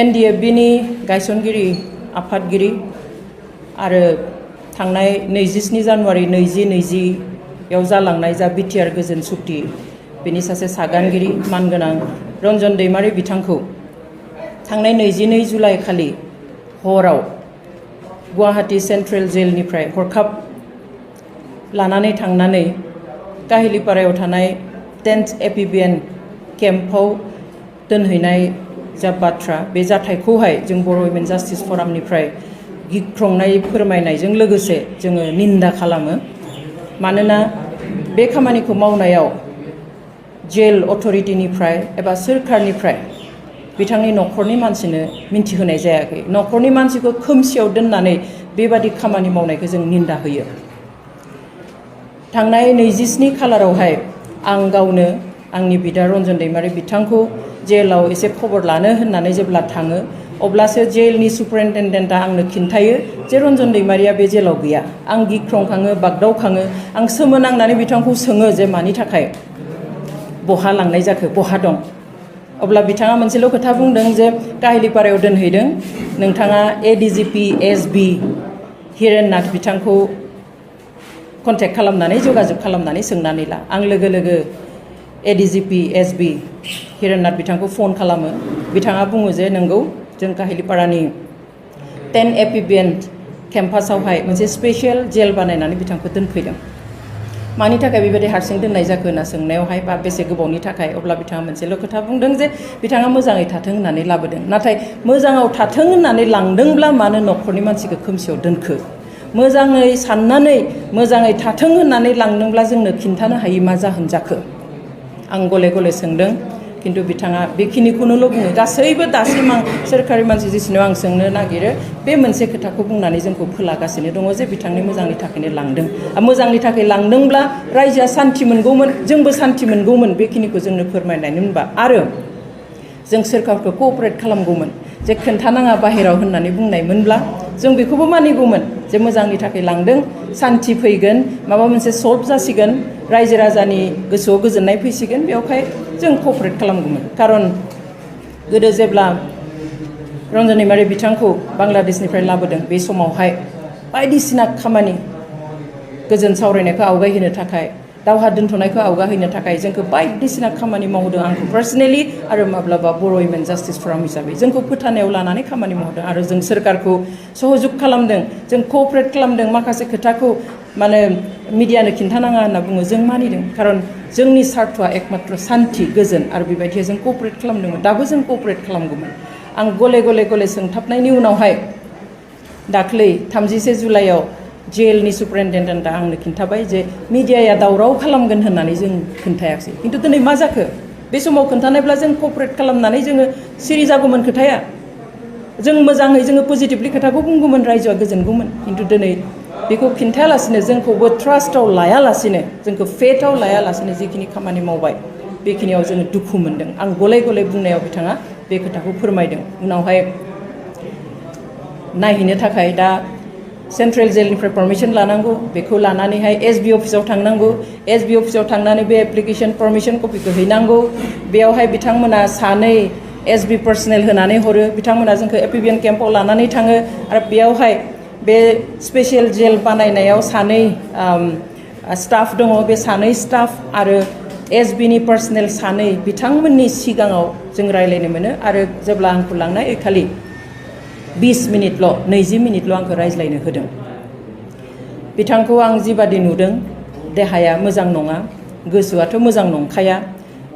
NDFB-नि गायसनगिरि आफादगिरि आरो थांनाय 27 जानुवारि 2020 जालांनाय जा बिटिआर गोजोन सुक्ति बेनि सासे सागानगिरि मानगोनां रन्जन दैमारि बिथांखौ थांनाय 22 जुलाइ खालि हराव गुवाहाटी सेन्ट्रेल जेलनिफ्राय हरखाब लानानै थांनानै काहिलिपारायाव थानाय 10th एपिबिएन केम्पआव दोनहैनाय जा बाथ्रा बे जाथायखौहाय जों बर' वुमेन जास्टिस फरामनिफ्राय गिख्रंनाय फोरमायनायजों लोगोसे जोङो निन्दा खालामो। मानोना बे खामानिखौ मावनायाव जेल अथरिटिनिफ्राय एबा सोरखारनिफ्राय बिथांनि न'खरनि मानसिनो मिन्थिहोनाय जायाखै। न'खरनि मानसिखौ खोमसियाव दोननानै बेबादि खामानि मावनायखौ जों निन्दा होयो। थांनाय 27 खालारावहाय आं गावनो आंनि बिदा रन्जन दैमारि बिथांखौ जेलाव एसे खबर लानो होननानै जेब्ला थाङो अब्लासो जेलनि सुपारिनटेन्डेन्टआ आंनो खिन्थायो जे रन्जन दैमारिया बे जेलाव गैया। आं गिख्रंखाङो, बागदावखाङो। आं सोमोनांनानै बिथांखौ सोङो जे मानि थाखाय बहा लांनाय जाखो, बहा दं। अब्ला बिथाङा मोनसेल' खोथा बुंदों जे काहिलिपारायाव दोनहैदों, नोंथाङा ADGP SB हिरेन नाथ बिथांखौ कन्टेक्ट खालामनानै जगाजग खालामनानै सोंनानै ला। आं लोगो लोगो ADGP SB हिरेन नाथ बिथांखौ फन खालामो। बिथाङा बुङो जे नंगौ जों काहिलिपारानि 10 एपिबिएन केम्पासावहाय मोनसे स्पेसियेल जेल बानायनानै बिथांखौ दोनफैदों। मानि थाखाय बेबायदि हारसिं दोननाय जाखो होनना सोंनायावहाय बा बेसे गोबावनि थाखाय, अब्ला बिथाङा मोनसेल' खोथा बुंदों जे बिथाङा मोजाङै थाथों होननानै लाबोदों। नाथाय मोजाङाव थाथों होननानै लांदोंब्ला मानो न'खरनि मानसिखौ खोमसियाव दोनखो? मोजाङै साननानै मोजाङै थाथों होननानै लांदोंब्ला जोंनो खिन्थानो हायि मा जाहोन जाखो? आं गले गले सोंदों, खिन्थु बिथाङा बेखिनिखौनोल' बुङो। गासैबो दासिम आं सोरखारि मानसि जेसिनाव आं सोंनो नागिरो बे मोनसे खोथाखौ बुंनानै जोंखौ फोलागासिनो दङ जे बिथांनि मोजांनि थाखायनो लांदों। मोजांनि थाखाय लांदोंब्ला रायजोआ सान्थि मोनगौमोन, जोंबो सान्थि मोनगौमोन, बेखिनिखौ जोंनो फोरमायनानै मोनबा आरो जों सोरखारखौ कअपारेट खालामगौमोन। जे खोन्थानाङा बाहेराव होननानै बुंनायमोनब्ला जों बेखौबो मानिगौमोन जे मोजांनि थाखाय लांदों, सान्थि फैगोन, माबा मोनसे सल्भ जासिगोन, रायजो राजानि गोसोआव गोजोननाय फैसिगोन, बेवहाय जों कअपारेट खालामगौमोन। खारन गोदो जेब्ला रन्जन दैमारि बिथांखौ बांलादेशनिफ्राय लाबोदों बे समावहाय बायदिसिना खामानि गोजोन सावरायनायखौ आवगायहोनो थाखाय, दावहा दोनथ'नायखौ आवगायहोनो थाखाय जोंखौ बायदिसिना खामानि मावदों। आंखौ पार्सनेलि आरो माब्लाबा बर' वुमेन जास्टिस फराम हिसाबै जोंखौ फोथायनायाव लानानै खामानि मावदों आरो जों सोरखारखौ सहजुग खालामदों, जों कअपारेट खालामदों। माखासे खोथाखौ माने मिडियानो खिन्थानाङा होनना बुङो, जों मानिदों। खारन जोंनि सार्थ'आ एकमात्र सान्थि, गोजोन आरो बेबायदियै जों कअपारेट खालामदोंमोन। दाबो जों कअपारेट खालामगौमोन। आं गले गले गले सोंथाबनायनि उनावहाय दाख्लै 31 जुलाइआव जेलनि सुपारिनटेन्डेन्टआ आंनो खिन्थाबाय जे मिडियाया दावराव खालामगोन होननानै जों खोन्थायाखिसै। खिन्थु दिनै मा जाखो? बे समाव खोन्थानायब्ला जों कअपारेट खालामनानै जोङो सिरि जागौमोन खोथाया। जों मोजाङै जोङो पजिटिभलि खोथाखौ बुंगौमोन, रायजोआ गोजोनगौमोन। खिन्थु दिनै बेखौ खिन्थायालासिनो, जोंखौबो ट्रास्टआव लायालासिनो, जोंखौ फेथआव लायालासिनो जिखिनि खामानि मावबाय बेखिनियाव जोङो दुखु मोनदों। आं गले गले बुंनायाव बिथाङा बे खोथाखौ फोरमायदों। उनावहाय नायहैनो थाखाय दा सेन्ट्रेल जेलनिफ्राय पारमिसन लानांगौ, बेखौ लानानैहाय SB अफिसाव थांनांगौ। SB अफिसाव थांनानै बे एप्लिकेसन पारमिसन कपिखौ हैनांगौ। बेयावहाय बिथांमोना 2 SB पार्सनेल होनानै हरो। बिथांमोना जोंखौ एपिबिएन केम्पआव लानानै थाङो आरो बेयावहाय बे स्पेसियेल जेल बानायनायाव 2 स्टाफ दङ। बे 2 स्टाफ आरो SBनि पार्सनेल 2 बिथांमोननि सिगाङाव जों रायज्लायनो मोनो। आरो जेब्ला आंखौ लांनाय खालि 20 मिनिटल' आंखौ रायज्लायनो होदों। बिथांखौ आं जिबादि नुदों, देहाया मोजां नङा, गोसोआथ' मोजां नंखाया।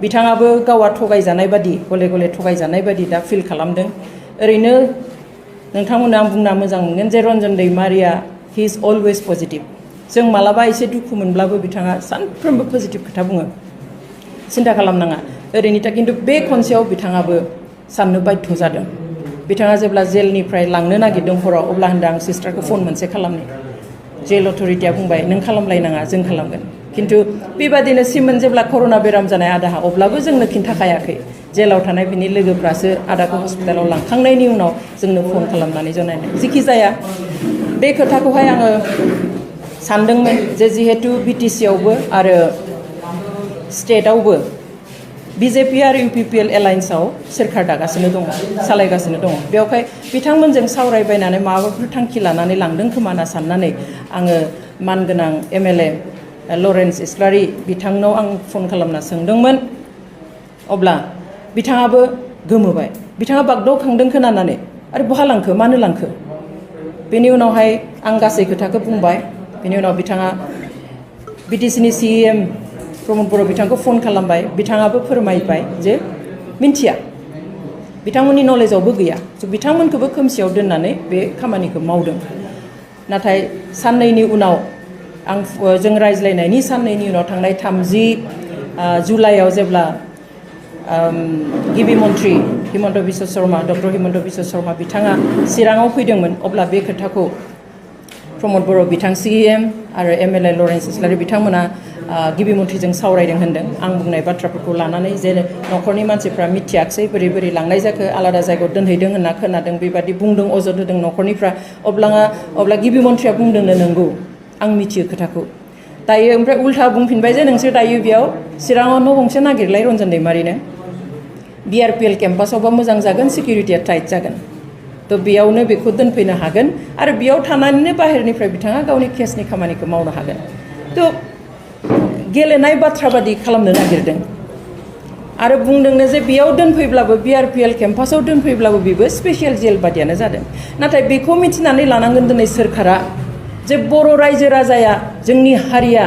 बिथाङाबो गावआ थगायजानाय बादि, गले गले थगायजानाय बादि दा फिल खालामदों। ओरैनो नोंथांमोना आं बुंना मोजां मोनगोन जे Ranjan Daimaria he is always positive. जों मालाबा एसे दुखु मोनब्लाबो बिथाङा सानफ्रोमबो पजिटिभ खोथा बुङो, सिन्था खालामनाङा। ओरैनो खिन्थु बे खनसेयाव बिथाङाबो साननो बाध्य जादों। बिथाङा जेब्ला जेलनिफ्राय लांनो नागिरदों हराव, अब्ला होनदों आं सिस्टारखौ फन मोनसे खालामनो। जेल अथरिटिया बुंबाय नों खालामलायनाङा, जों खालामगोन। खिन्थु बेबादिनो सिमोन जेब्ला कर'ना बेराम जानाय आदाहा, अब्लाबो जोंनो खिन्थाखायाखै। जेलाव थानाय बिनि लोगोफ्रासो आदाखौ हस्पिटालाव लांखांनायनि उनाव जोंनो फन खालामनानै जनायनाय। जिखि जाया बे खोथाखौहाय आङो सानदोंमोन जे जिहेतु BTC आवबो आरो स्टेटआवबो BJP आरो UPPL एलायन्सआव सोरखार दागासिनो दङ सालायगासिनो दङ बेवहाय बिथांमोनजों सावरायबायनानै माबाफोर थांखि लानानै लांदों खोमा होनना साननानै आङो मानगोनां MLA लरेन्स इस्लारि बिथांनाव आं फन खालामना सोंदोंमोन अब्ला बिथाङाबो गोमोबाय बिथाङा बागदावखांदों खोनानानै आरो बहा लांखो मानो लांखो बेनि उनावहाय आं गासै खोथाखौ बुंबाय बेनि उनाव बिथाङा BTCनि CEM प्रमद बर' बिथांखौ फन खालामबाय बिथाङाबो फोरमायबाय जे मिन्थिया बिथांमोननि नलेजावबो गैया बिथांमोनखौबो खोमसियाव दोननानै बे खामानिखौ मावदों नाथाय साननैनि उनाव जों रायज्लायनायनि साननैनि उनाव थांनाय 30 जुलाइआव जेब्ला गिबि मन्थ्रि हिमन्त बिश्व शर्मा डक्टर हिमन्त बिश्व शर्मा बिथाङा चिराङाव फैदोंमोन अब्ला बे खोथाखौ प्रमद बर' बिथां CEM आरो MLA लरेन्स इस्लारि बिथांमोना गिबि मन्थ्रिजों सावरायदों होनदों आं बुंनाय बाथ्राफोरखौ लानानै जे न'खरनि मानसिफ्रा मिथियाखसै बोरै बोरै लांनाय जाखो आलादा जायगायाव दोनहैदों होनना खोनादों बेबादि बुंदों अजद होदों न'खरनिफ्रा अब्ला गिबि मन्थ्रिया बुंदोंनो नंगौ आं मिथियो खोथाखौ दायो ओमफ्राय उल्था बुंफिनबाय जे नोंसोर दायो बेयाव चिराङाव न' गंसे नागिरलाय रन्जन दैमारिनो BRPL केम्पासावबा मोजां जागोन सिकिउरिटिया टाइट जागोन थ' बेयावनो बेखौ दोनफैनो हागोन आरो बेयाव थानानैनो बाहेरनिफ्राय बिथाङा गावनि केसनि खामानिखौ मावनो हागोन थ' गेलेनाय बाथ्रा बादि खालामनो नागिरदों आरो बुंदोंनो जे बेयाव दोनफैब्लाबो BRPL केम्पासाव दोनफैब्लाबो बेबो स्पेसियेल जेल बादियानो जादों नाथाय बेखौ मिथिनानै लानांगोन दिनै सोरखारा जे बर' रायजो राजाया जोंनि हारिया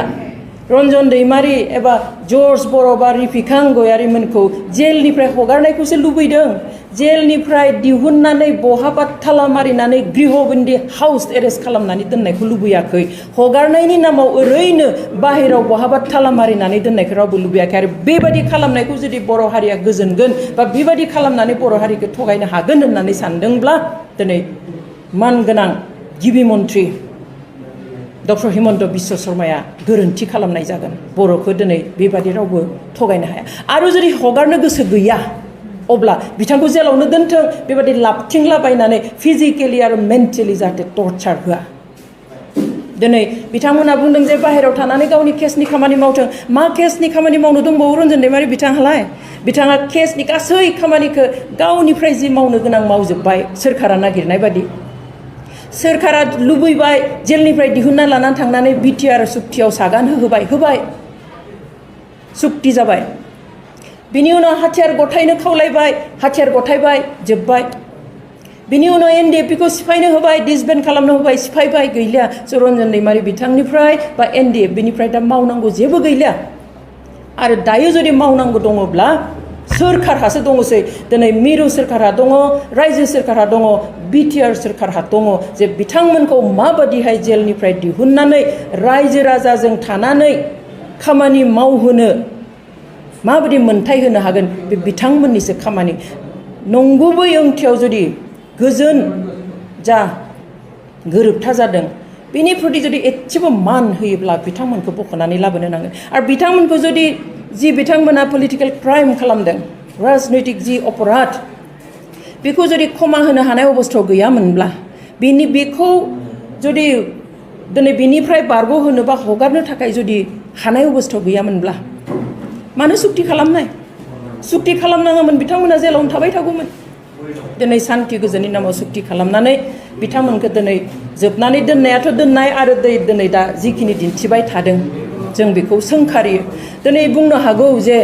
रन्जन दैमारि एबा जर्ज बर' बा रिफिखां गयारिमोनखौ जेलनिफ्राय हगारनायखौसो लुबैदों जेलनिफ्राय दिहुननानै बहाबा थाला मारिनानै गृहबन्दी हाउस एरेस्ट खालामनानै दोननायखौ लुबैयाखै हगारनायनि नामाव ओरैनो बाहेराव बहाबा थाला मारिनानै दोननायखौ रावबो लुबैयाखै आरो बेबादि खालामनायखौ जुदि बर' हारिया गोजोनगोन बा बेबादि खालामनानै बर' हारिखौ थगायनो हागोन होननानै सानदोंब्ला दिनै मानगोनां गिबि मन्थ्रि डक्टर हिमन्त बिश्व शर्माया गोरोन्थि खालामनाय जागोन बर'खौ दिनै बेबादि रावबो थगायनो हाया आरो जुदि हगारनो गोसो गैया अब्ला बिथांखौ जेलावनो दोनथों बेबादि लाबथिंलाबायनानै फिजिकेलि आरो मेन्टेलि जाहाथे टर्चार होआ दिनै बिथांमोना बुंदों जे बाहेरायाव थानानै गावनि केसनि खामानि मावथों मा केसनि खामानि मावनो दंबावो रन्जन दैमारि बिथाङालाय बिथाङा केसनि गासै खामानिखौ गावनिफ्राय जि मावनो गोनां मावजोब्बाय सोरखारा नागिरनाय बादि सोरखारा लुबैबाय जेलनिफ्राय दिहुनना लानानै थांनानै BTR सुक्तियाव सागान होबाय सुक्ति जाबाय बिनि उनाव हाथियार गथायनो खावलायबाय हाथियार गथायबाय जोब्बाय बिनि उनाव NDAP खौ सिफायनो होबाय डिसबेन्ड खालामनो होबाय सिफायबाय गैलिया रन्जन दैमारि बिथांनिफ्राय बा NDAP बिनिफ्राय दा मावनांगौ जेबो गैलिया आरो दायो जुदि मावनांगौ दङब्ला सोरखारहासो दङसै दिनै मिरु सोरखारा दङ रायजो सोरखारा दङ BTR सोरखारहा दङ जे बिथांमोनखौ माबादिहाय जेलनिफ्राय दिहुननानै रायजो राजाजों थानानै खामानि मावहोनो माबादि मोन्थाय होनो हागोन बे बिथांमोननिसो खामानि नंगुबै ओंथियाव जुदि गोजोन जा गोरोबथा जादों बेनि प्रति जुदि एसेबो मान होयोब्ला बिथांमोनखौ बख'नानै लाबोनो नांगोन आरो बिथांमोनखौ जुदि जि बिथांमोना पलिटिकेल क्राइम खालामदों राजनैतिक जि अपराध बेखौ जुदि क्षमा होनो हानाय अबस्थायाव गैयामोनब्ला बेखौ जुदि दिनै बेनिफ्राय बारग'होनो बा हगारनो थाखाय जुदि हानाय अबस्थायाव गैयामोनब्ला मानो सुक्ति खालामनाय सुक्ति खालामनाङामोन बिथांमोना जेलावनो थाबाय थागौमोन दिनै सान्ति गोजोननि नामाव सुक्ति खालामनानै बिथांमोनखौ दिनै जोबनानै दोननायाथ' दोननाय आरो दिनै दा जिखिनि दिन्थिबाय थादों जों बेखौ सोंखारियो दिनै बुंनो हागौ जे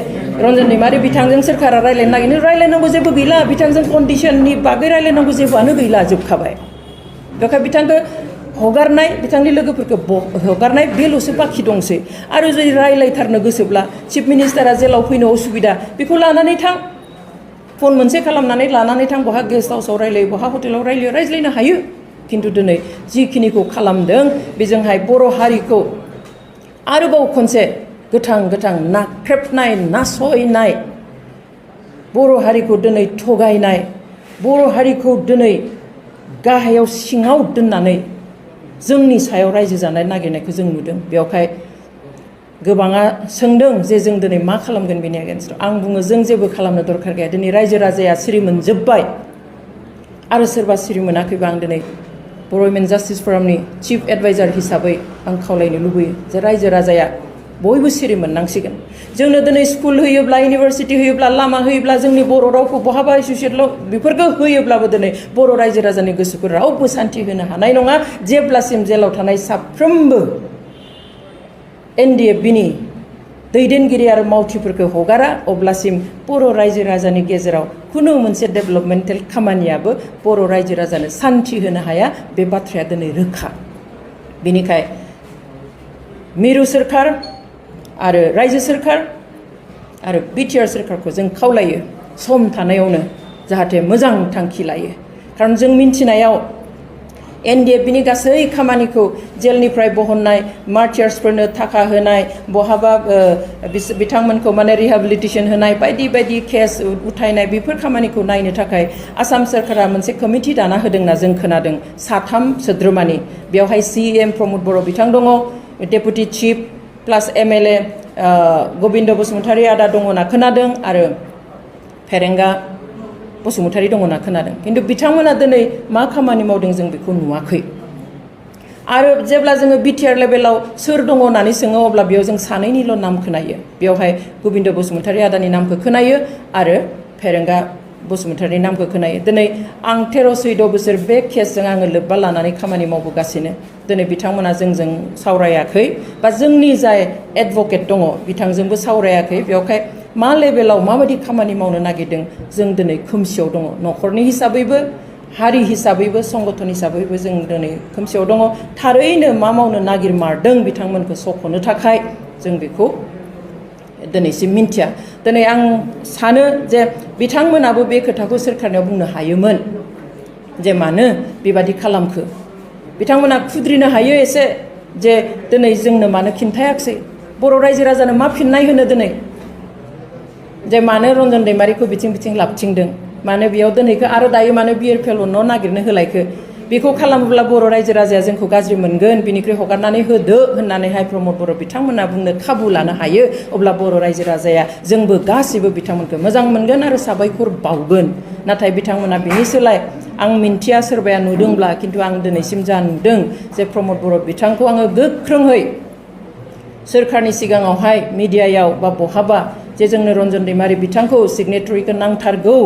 रन्जन दैमारि बिथांजों सोरखारा रायलायनांगौ जेबो गैला बिथांजों कन्डिशननि बागै रायलायनांगौ जेबोआनो गैला जोबखाबाय बेखाय बिथांखौ हगारनाय बिथांनि लोगोफोरखौ हगारनाय बेल'सो बाखि दंसै आरो जुदि रायलायथारनो गोसोब्ला चिफ मिनिस्टारा जेलाव फैनो उसुबिदा बेखौ लानानै थां फन मोनसे खालामनानै लानानै थां बहा गेस्ट हाउसाव रायलायो बहा हटेलाव रायज्लायनो हायो खिन्थु दिनै जिखिनिखौ खालामदों बेजोंहाय बर' हारिखौ आरोबाव खनसे गोथां नाख्रेबनाय नासयनाय बर' हारिखौ दिनै थगायनाय बर' हारिखौ दिनै गाहायाव सिङाव दोननानै जोंनि सायाव रायजो जानाय नागिरनायखौ जों नुदों बेवहाय गोबाङा सोंदों जे जों दिनै मा खालामगोन बेनि एगेन्स्टआव आं बुङो जों जेबो खालामनो दरखार गैया दिनै रायजो राजाया सिरि मोनजोब्बाय आरो सोरबा सिरि मोनाखैबा आं दिनै बर' वुमेन जास्टिस फरामनि चिफ एडभाइजार हिसाबै आं खावलायनो लुबैयो जे रायजो राजाया बयबो सिरि मोननांसिगोन जोंनो दिनै स्कुल होयोब्ला इउनिभारसिटि होयोब्ला लामा होयोब्ला जोंनि बर' रावखौ बहाबा एस'सिएट बेफोरखौ होयोब्लाबो दिनै बर' रायजो राजानि गोसोखौ रावबो सान्थि होनो हानाय नङा जेब्लासिम जेलाव थानाय साफ्रोमबो NDFBनि दैदेनगिरि आरो मावथिफोरखौ हगारा अब्लासिम बर' रायजो राजानि गेजेराव खुनु मोनसे डेभेलपमेन्टेल खामानियाबो बर' रायजो राजानो सान्थि होनो हाया बे बाथ्राया दिनै रोखा बेनिखाय मिरु सोरखार आरो रायजो सोरखार आरो बिटिआर सोरखारखौ जों खावलायो सम थानायावनो जाहाथे मोजां थांखि लायो खारन जों मिन्थिनायाव NDFBनि गासै खामानिखौ जेलनिफ्राय बहननाय मार्टियार्सफोरनो थाखा होनाय बहाबा बिथांमोनखौ माने रिहेबिलिटेसन होनाय बायदि बायदि केस उथायनाय बेफोर खामानिखौ नायनो थाखाय आसाम सोरखारा मोनसे कमिटि दाना होदोंना जों खोनादों 3 सोद्रोमानि बेवहाय CM प्रमद बर' बिथां दङ डेपुटि चिफ प्लास MLA गबिन्द बसुमतारी आदा दङ होनना खोनादों आरो फेरेंगा बसुमतारी दङ होनना खोनादों खिन्थु बिथांमोना दिनै मा खामानि मावदों जों बेखौ नुवाखै आरो जेब्ला जोङो बिटिआर लेभेलाव सोर दङ होननानै सोङो अब्ला बेयाव जों सानैनिल' नाम खोनायो बेवहाय गबिन्द बसुमतारी आदानि नामखौ खोनायो आरो फेरेंगा बसुमतारीनि नामखौ खोनायो दिनै आं 13-14 बोसोर बे केसजों आङो लोब्बा लानानै खामानि मावबोगासिनो दिनै बिथांमोना जोंजों सावरायाखै बा जोंनि जाय एडभकेट दङ बिथांजोंबो सावरायाखै बेवहाय मा लेभेलाव माबायदि खामानि मावनो नागिरदों जों दिनै खोमसियाव दङ न'खरनि हिसाबैबो हारि हिसाबैबो संगठन हिसाबैबो जों दिनै खोमसियाव दङ थारैनो मा मावनो नागिरमारदों बिथांमोनखौ सख'नो थाखाय जों बेखौ दिनैसिम मिन्थिया दिनै आं सानो जे बिथांमोनाबो बे खोथाखौ सोरखारनियाव बुंनो हायोमोन जे मानो बेबादि खालामखो बिथांमोना खुद्रिनो हायो एसे जे दिनै जोंनो मानो खिन्थायाखिसै बर' रायजो राजानो मा फिननाय होनो दिनै जे मानो रन्जन दैमारिखौ बिथिं लाबथिंदों मानो बेयाव दोनहैखो आरो दायो मानो BRPL न' नागिरनो होलायखो बेखौ खालामोब्ला बर' रायजो राजाया जोंखौ गाज्रि मोनगोन बिनिख्रुइ हगारनानै होदो होननानैहाय प्रमद बर' बिथांमोना बुंनो खाबु लानो हायो अब्ला बर' रायजो राजाया जोंबो गासिबो बिथांमोनखौ मोजां मोनगोन आरो साबायखर बावगोन नाथाय बिथांमोना बिनि सोलाय आं मिन्थिया सोरबाया नुदोंब्ला खिन्थु आं दिनैसिम जा नुदों जे प्रमद बर' बिथांखौ आङो गोख्रोङै सोरखारनि सिगाङावहाय मिडियायाव बा बहाबा जे जोंनो रन्जन दैमारि बिथांखौ सिगनेटरिखौ नांथारगौ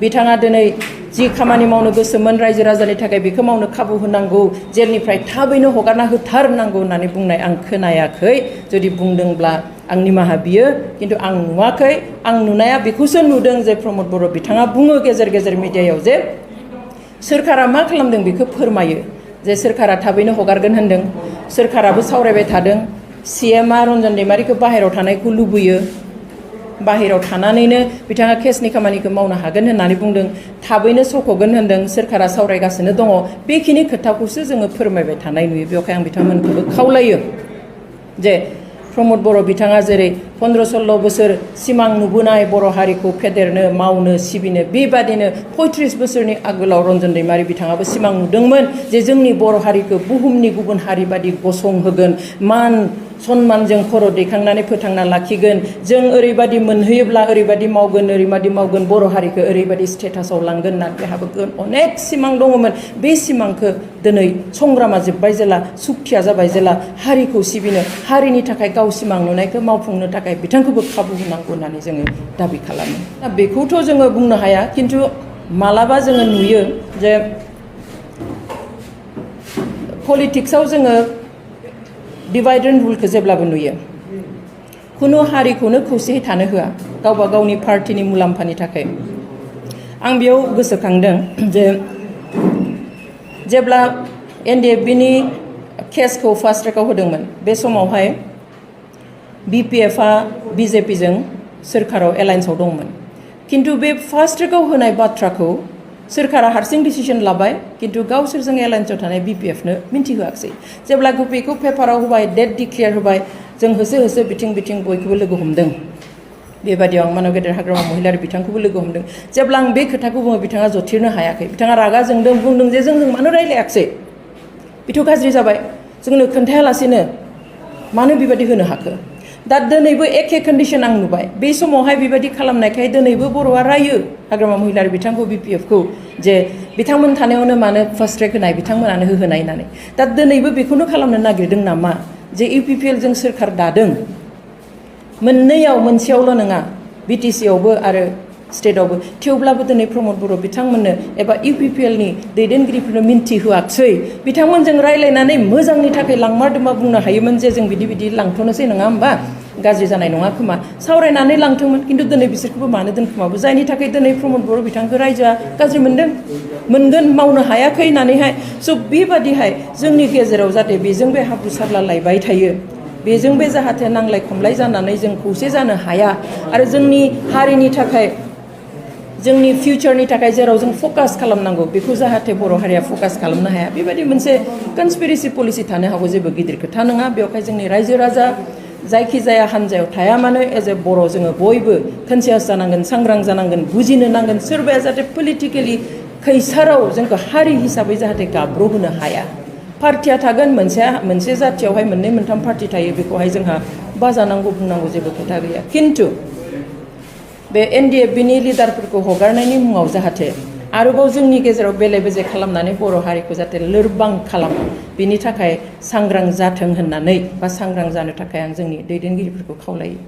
बिथाङा दिनै जि खामानि मावनो गोसोमोन रायजो राजानि थाखाय बेखौ मावनो खाबु होनांगौ जेलनिफ्राय थाबैनो हगारना होथारनांगौ होननानै बुंनाय आं खोनायाखै जुदि बुंदोंब्ला आं निमाहा बियो खिन्थु आं नुवाखै आं नुनाया बेखौसो नुदों जे प्रमद बर' बिथाङा बुङो गेजेर गेजेर मिडियायाव जे सोरखारा मा खालामदों बेखौ फोरमायो जे सोरखारा थाबैनो हगारगोन होनदों सोरखाराबो सावरायबाय थादों CMआ रन्जन दैमारिखौ बाहेरायाव थानायखौ लुबैयो बाहेरायाव थानानैनो बिथाङा केसनि खामानिखौ मावनो हागोन होननानै बुंदों थाबैनो सख'गोन होनदों सोरखारा सावरायगासिनो दङ बेखिनि खोथाखौसो जोङो फोरमायबाय थानाय नुयो बेवहाय आं बिथांमोनखौबो खावलायो जे प्रमद बर' बिथाङा जेरै 15-16 बोसोर सिमां नुबोनाय बर' हारिखौ फेदेरनो मावनो सिबिनो बेबादिनो 35 बोसोरनि आगोलाव रन्जन दैमारि बिथाङाबो सिमां नुदोंमोन जे जोंनि बर' हारिखौ बुहुमनि गुबुन हारि बादि गसंहोगोन मान सन्मानजों खर' दैखांनानै फोथांना लाखिगोन जों ओरैबादि मोनहैयोब्ला ओरैबादि मावगोन बर' हारिखौ ओरैबादि स्टेटासाव लांगोन होनना बेहाबो अनेक सिमां दङमोन बे सिमांखौ दिनै संग्रामा जोब्बाय जेला सुक्तिया जाबाय जेला हारिखौ सिबिनो हारिनि थाखाय गाव सिमां नुनायखौ मावफुंनो थाखाय बिथांखौबो खाबु होनांगौ होननानै जोङो दाबि खालामो दा बेखौथ' जोङो बुंनो हाया खिन्थु मालाबा जोङो नुयो जे पलिटिक्सआव जोङो डिभाइड एन्ड रुलखौ जेब्लाबो नुयो खुनु हारिखौनो खौसेयै थानो होआ गावबा गावनि पार्टिनि मुलाम्फानि थाखाय आं बेयाव गोसोखांदों जे जेब्ला NDFBनि केसखौ फास्ट ट्रेकआव होदोंमोन बे समावहाय BPFआ BJPजों सोरखाराव एलायन्सआव दंमोन खिन्थु बे फास्ट ट्रेकआव होनाय बाथ्राखौ सोरखारा हारसिं डिसिसन लाबाय खिन्थु गावसोरजों एलायन्सआव थानाय BPFनो मिन्थिहोआखिसै जेब्ला बेखौ पेपाराव होबाय डेट डिक्लेयार होबाय जों होसो होसो बिथिं बयखौबो लोगो हमदों बेबादियाव आं मानव गेदेर हाग्रामा महिलारि बिथांखौबो लोगो हमदों जेब्ला आं बे खोथाखौ बुङो बिथाङा जथेरनो हायाखै बिथाङा रागा जोंदों बुंदों जे जों मानो रायलायाखिसै बेथ' गाज्रि जाबाय जोंनो खोन्थायालासेनो मानो बेबादि होनो हाखो दा दिनैबो एखे कन्डिशन आं नुबाय बे समावहाय बेबादि खालामनायखाय दिनैबो बर'आ रायो हाग्रामा महिलारि बिथांखौ BPFखौ जे बिथांमोन थानायावनो मानो फास्ट ट्रेक होनाय बिथांमोनानो होनाय होननानै दा दिनैबो बेखौनो खालामनो नागिरदों नामा जे UPPL जों सोरखार दादों मोननैयाव मोनसेयावल' नङा BTC आवबो आरो स्टेटआवबो थेवब्लाबो दिनै प्रमद बर' बिथांमोननो एबा UPPL नि दैदेनगिरिफोरनो मिन्थिहोआखसै बिथांमोनजों रायलायनानै मोजांनि थाखाय लांमारदोंबा बुंनो हायोमोन जे जों बिदि लांथ'नोसै नङा होमबा गाज्रि जानाय नङा खोमा सावरायनानै लांथोंमोन खिन्थु दिनै बिसोरखौबो मानो दोनखोमाबो जायनि थाखाय दिनै प्रमद बर' बिथांखौ रायजोआ गाज्रि मोनदों मोनगोन मावनो हायाखै होननानैहाय स' बेबादिहाय जोंनि गेजेराव जाहाथे बेजों बे हाब्रु सारला लायबाय थायो बेजों बे जाहाथे नांलाय खमलाय जानानै जों खौसे जानो हाया आरो जोंनि हारिनि थाखाय जोंनि फिउचारनि थाखाय जेराव जों फकास खालामनांगौ बेखौ जाहाथे बर' हारिया फकास खालामनो हाया बेबायदि मोनसे कनस्पिरेसि पलिसि थानो हागौ जेबो गिदिर खोथा नङा बेवहाय जोंनि रायजो राजा जायखिजाया हान्जायाव थाया मानो एज ए बर' जोङो बयबो कनसियास जानांगोन सांग्रां जानांगोन बुजिनो नांगोन सोरबाया जाहाथे पलिटिकेलि खैसाराव जोंखौ हारि हिसाबै जाहाथे गाब्र'होनो हाया पार्टिया थागोन मोनसे जाथियावहाय मोननै मोनथाम पार्टि थायो बेखौहाय जोंहा बाजानांगौ बुंनांगौ जेबो खोथा गैया खिन्थु बे NDFB नि लिडारफोरखौ हगारनायनि मुङाव जाहाथे आरोबाव जोंनि गेजेराव बेले बेजे खालामनानै बर' हारिखौ जाहाथे लोरबां खालामो बिनि थाखाय सांग्रां जाथों होननानै बा सांग्रां जानो थाखाय आं जोंनि दैदेनगिरिफोरखौ खावलायो